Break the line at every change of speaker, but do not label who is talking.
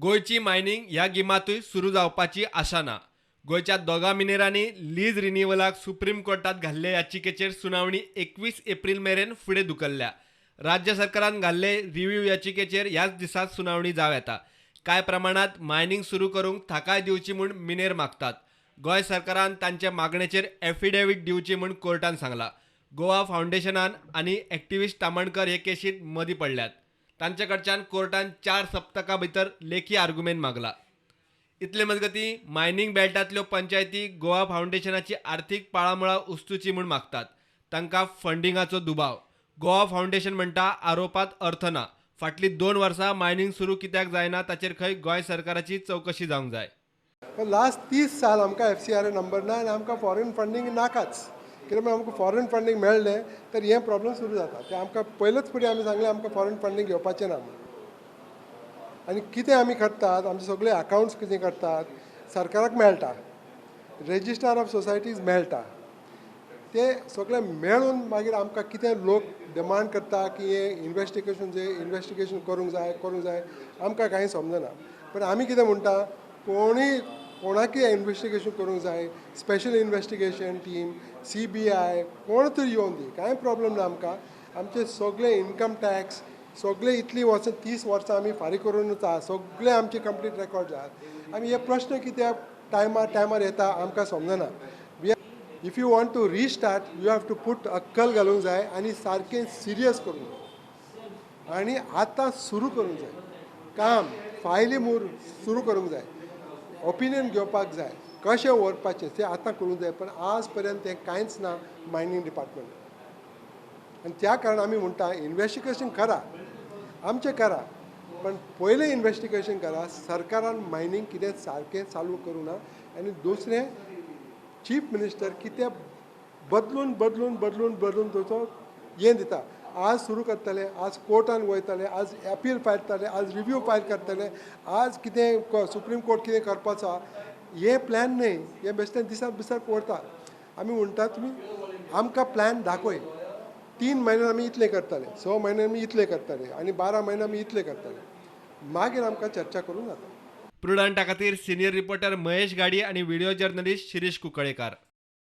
गोंयची मायनिंग ह्या गिमांतूय सुरू जावपाची आशा ना. गोंयच्या दोगा मिनेरांनी लीज रिन्युअलाक सुप्रीम कोर्टात घाल्ले याचिकेचेर सुनावणी 21 एप्रील मेरेन फुडें धुकल्ल्या. राज्य सरकारान घाल्ले रिव्यू याचिकेचेर ह्याच दिसा सुनावणी जावं येता. कांय प्रमाणांत मायनिंग सुरू करूंक थाकाय दिवची म्हूण मिनेर मागतात. गोंय सरकारान तांचे मागणेचेर एफिडेवीट दिवची म्हूण कोर्टान सांगलां. गोवा फावंडेशनान आनी एक्टिविस्ट तामणकर हे केशींत मदीं पडल्यात. तांचे कडच्यान कोर्टान 4 सप्तकां भितर लेखी आर्गुमेंट मागला. इतले मजगतीं मायनिंग बेल्टांतल्यो पंचायती गोवा फावंडेशनाची आर्थीक पाळामुळां उस्तुची म्हूण मागतात. तांकां फंडिंगाचो दुबाव. गोवा फावंडेशन म्हणटा आरोपांत अर्थ ना. फाटलीं 2 वर्सां मायनिंग सुरू कित्याक जायना ताचेर खंय गोंय सरकाराची चवकशी जावंक जाय.
लास्ट 30 साल आमकां FCRA number ना आनी आमकां फॉरेन फंडींग नाकाच. कित्याक म्हळ्यार आमकां फॉरेन फंडींग मेळ्ळें तर हें प्रॉब्लम सुरू जाता. तें आमकां पयलेच फुडें आमी सांगलें आमकां फॉरेन फंडींग घेवपाचें ना म्हणून. आनी कितें आमी करतात, आमचे सगळे अकावंट्स कितें करतात सरकाराक मेळटा, रेजिस्ट्रार ऑफ सोसायटीज मेळटा, ते सगळे मेळून मागीर आमकां कितें लोक डिमांड करता की हें इन्वेस्टिगेशन जे इन्वेस्टिगेशन करूंक जाय करूंक जाय, आमकां कांय समजना. पण आमी कितें म्हणटा, कोणूय कोणाकय इन्वेस्टिगेशन करूंक जाय, स्पेशल इन्वेस्टिगेशन टीम, CBI, कोण तरी येवन दी, कांय प्रॉब्लम ना आमकां. आमचे सगळे इन्कम टॅक्स सगळे इतलीं वर्सां 30 वर्सां आमी फारीक करूनच आसा, सगळे आमचे कंप्लीट रेकॉर्ड आसात. आमी हे प्रश्न कित्याक टायमार टायमार येता आमकां समजना. If you want to restart you have to put अक्कल घालूंक जाय आनी सारकें सिरियस करूंक जाय आनी आतां सुरू करूंक जाय काम, फायली मूर सुरू करूंक जाय, ओपिनियन घेवपाक जाय, कशें व्हरपाचें तें आतां करूंक जाय. पण आज पर्यंत तें कांयच ना मायनींग डिपार्टमेंट. आनी त्या कारणान आमी म्हणटा इन्वेस्टिगेशन करा, आमचें करा, पण पयलें इन्वेस्टिगेशन करा सरकारान मायनींग कितें सारकें चालू करूं ना. आनी दुसरें चीफ मिनिस्टर कितें बदलून बदलून बदलून बदलून तो हें दिता. आज सुरू करतले, आज कोर्टान वयतले, आज अपील फायल करतले, आज रिव्यू फायल करतले, आज कितें सुप्रीम कोर्ट कितें करपाचो आहा हें प्लॅन न्हय, हें बेश्टें दिसा दिसाक व्हरता. आमी म्हणटा तुमी आमकां प्लॅन दाखय, 3 म्हयने आमी इतलें करतले, 6 म्हयने आमी इतलें करतले आनी 12 म्हयने आमी इतलें करतले, मागीर आमकां चर्चा करूंक जाता.
प्रुडंटा खातीर सिनियर रिपोर्टर महेश गाडी आनी व्हिडिओ जर्नलिस्ट शिरीष कुंकळेकार.